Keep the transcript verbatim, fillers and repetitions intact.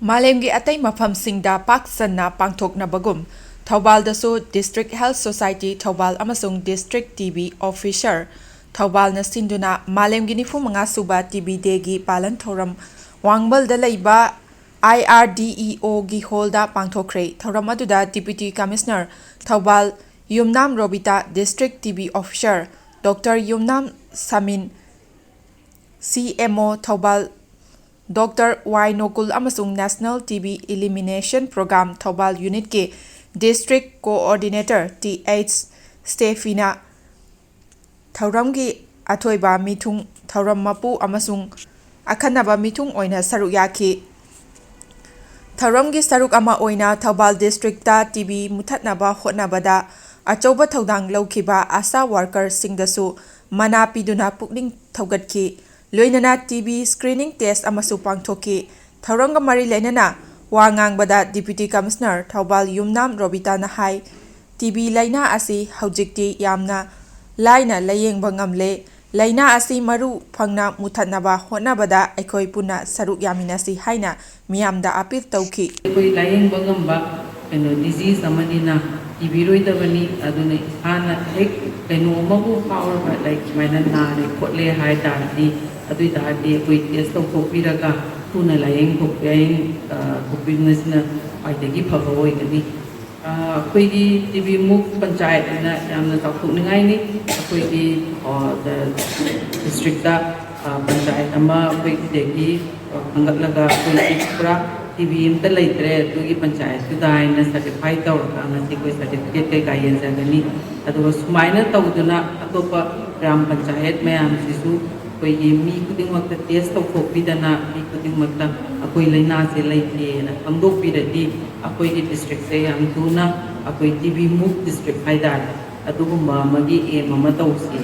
ꯃꯥꯂꯦꯝꯒꯤ ꯑꯇꯩ ꯃꯐꯝꯁꯤꯡꯗ ꯄꯥꯛ ꯁꯟꯅ ꯄꯥꯡꯊꯣꯛꯅꯕꯒꯨꯝ, ꯊꯧꯕꯥꯜꯗꯁꯨ District Health Society ꯊꯧꯕꯥꯜ ꯑꯃꯁꯨꯡ District T B Officer ꯊꯧꯕꯥꯜꯅ ꯁꯤꯟꯗꯨꯅ ꯃꯥꯂꯦꯝꯒꯤ ꯅꯤꯐꯨ ꯃꯉꯥ ꯁꯨꯕ T B Dayꯒꯤ ꯄꯥꯂꯟ ꯊꯧꯔꯝ ꯋꯥꯡꯕꯜꯗ ꯂꯩꯕ I R D E Oꯒꯤ ꯍꯣꯜꯗ ꯄꯥꯡꯊꯣꯛꯈ꯭ꯔꯦ꯫ ꯊꯧꯔꯝ ꯑꯗꯨꯗ Deputy Commissioner ꯊꯧꯕꯥꯜ ꯌꯨꯝꯅꯥꯝ Robita, District T B Officer Doctor ꯌꯨꯝꯅꯥꯝ ꯁꯃꯤꯟ, C M O Thoubal Doctor Y ꯅꯣꯀꯨꯜ ꯑꯃꯁꯨꯡ National T B Elimination Program Thoubal Unitꯀꯤ District Coordinator T H ꯁ꯭ꯇꯦꯐꯤꯅ ꯊꯧꯔꯝꯒꯤ ꯑꯊꯣꯏꯕ ꯃꯤꯊꯨꯡ, ꯊꯧꯔꯝ ꯃꯄꯨ ꯑꯃꯁꯨꯡ ꯑꯈꯟꯅꯕ ꯃꯤꯊꯨꯡ ꯑꯣꯏꯅ ꯁꯔꯨꯛ ꯌꯥꯈꯤ꯫ ꯊꯧꯔꯝꯒꯤ ꯁꯔꯨꯛ ꯑꯃ ꯑꯣꯏꯅ ꯊꯧꯕꯥꯜ Districtꯇ T B ꯃꯨꯊꯠꯅꯕ ꯍꯣꯠꯅꯕꯗ ꯑꯆꯧꯕ ꯊꯧꯗꯥꯡ ꯂꯧꯈꯤꯕ ASHA workerꯁꯤꯡꯗꯁꯨ ꯃꯅꯥ ꯄꯤꯗꯨꯅ ꯄꯨꯛꯅꯤꯡ ꯊꯧꯒꯠꯈꯤ꯫ ꯂꯣꯏꯅꯅ T B screening test ꯑꯃꯁꯨ ꯄꯥꯡꯊꯣꯛꯈꯤ꯫ ꯊꯧꯔꯝꯒ ꯃꯔꯤ ꯂꯩꯅꯅ ꯋꯥ ꯉꯥꯡꯕꯗ Deputy Commissioner ꯊꯧꯕꯥꯜ ꯌꯨꯝꯅꯥꯝ ꯔꯣꯕꯤꯇꯥꯅ ꯍꯥꯏ, T B ꯂꯥꯏꯅꯥ ꯑꯁꯤ ꯍꯧꯖꯤꯛꯇꯤ ꯌꯥꯝꯅ ꯂꯥꯏꯅ ꯂꯥꯌꯦꯡꯕ ꯉꯝꯂꯦ꯫ ꯂꯥꯏꯅꯥ ꯑꯁꯤ ꯃꯔꯨ ꯐꯪꯅ ꯃꯨꯊꯠꯅꯕ ꯍꯣꯠꯅꯕꯗ ꯑꯩꯈꯣꯏ ꯄꯨꯟꯅ ꯁꯔꯨꯛ ꯌꯥꯃꯤꯟꯅꯁꯤ ꯍꯥꯏꯅ ꯃꯤꯌꯥꯝꯗ appeal ꯇꯧꯈꯤ꯫ ꯑꯩꯈꯣꯏ ꯂꯥꯌꯦꯡꯕ ꯉꯝꯕ, ꯀꯩꯅꯣ, disease ꯑꯃꯅꯤꯅ, T B ꯔꯣꯏꯗꯕꯅꯤ꯫ ꯑꯗꯨꯅ ꯏꯁꯥꯅ ꯍꯦꯛ ꯀꯩꯅꯣ ꯑꯃꯕꯨ ꯐꯥꯎꯔꯕ, like, ꯁꯨꯃꯥꯏꯅ ꯅꯥꯔꯦ ꯈꯣꯠꯂꯦ ꯍꯥꯏ ꯇꯥꯔꯗꯤ, ꯑꯗꯨ ꯑꯣꯏ ꯇꯥꯔꯗꯤ ꯑꯩꯈꯣꯏ test ꯇꯧꯊꯣꯛꯄꯤꯔꯒ ꯊꯨꯅ ꯂꯥꯌꯦꯡꯊꯣꯛ-, ꯂꯥꯌꯦꯡ-, ꯑ, ꯊꯣꯛꯄꯤꯕꯅ ꯁꯤꯅ ꯈ꯭ꯋꯥꯏꯗꯒꯤ ꯐꯕ ꯑꯣꯏꯒꯅꯤ꯫ ꯑ, ꯑꯩꯈꯣꯏꯒꯤ T B ꯃꯨꯛ ꯄꯟꯆꯥꯌꯠ ꯍꯥꯏꯅ ꯌꯥꯝꯅ ꯆꯥꯎꯊꯣꯛꯅꯤꯡꯉꯥꯏꯅꯤ꯫ ꯑꯩꯈꯣꯏꯒꯤ, ꯑ, the districtꯇ, ꯑ, ꯄꯟꯆꯥꯌꯠ ꯑꯃ ꯑꯩꯈꯣꯏ ꯁꯤꯗꯒꯤ, ꯑ, ꯈꯟꯒꯠꯂꯒ ꯑꯩꯈꯣꯏ ꯄꯨꯔꯥ T B ꯑꯝꯇ ꯂꯩꯇ꯭ꯔꯦ ꯑꯗꯨꯒꯤ ꯄꯟꯆꯥꯌꯠꯇꯨꯗ ꯍꯥꯏꯅ certify ꯇꯧꯔꯒ ꯉꯁꯤ ꯑꯩꯈꯣꯏ certificate ꯀꯩꯀꯥ ꯌꯦꯟꯖꯒꯅꯤ꯫ ꯑꯗꯨꯒ ꯁꯨꯃꯥꯏꯅ ꯇꯧꯗꯨꯅ ꯑꯇꯣꯞꯄ ꯒ꯭ꯔꯥꯝ ꯄꯟꯆꯥꯌꯠ ꯃꯌꯥꯝꯁꯤꯁꯨ ꯑꯩꯈꯣꯏꯒꯤ ꯃꯤ ꯈꯨꯗꯤꯡꯃꯛꯇ test ꯇꯧꯊꯣꯛꯄꯤꯗꯅ ꯃꯤ ꯈꯨꯗꯤꯡꯃꯛꯇ ꯑꯩꯈꯣꯏ ꯂꯥꯏꯅꯥꯁꯦ ꯂꯩꯇꯦꯅ ꯈꯪꯗꯣꯛꯄꯤꯔꯗꯤ ꯑꯩꯈꯣꯏꯒꯤ districtꯁꯦ ꯌꯥꯝ ꯊꯨꯅ ꯑꯩꯈꯣꯏ T B ꯃꯨꯛ district ꯍꯥꯏꯇꯥꯔꯦ, ꯑꯗꯨꯒꯨꯝꯕ ꯑꯃꯒꯤ aim ꯑꯃ ꯇꯧꯁꯤ꯫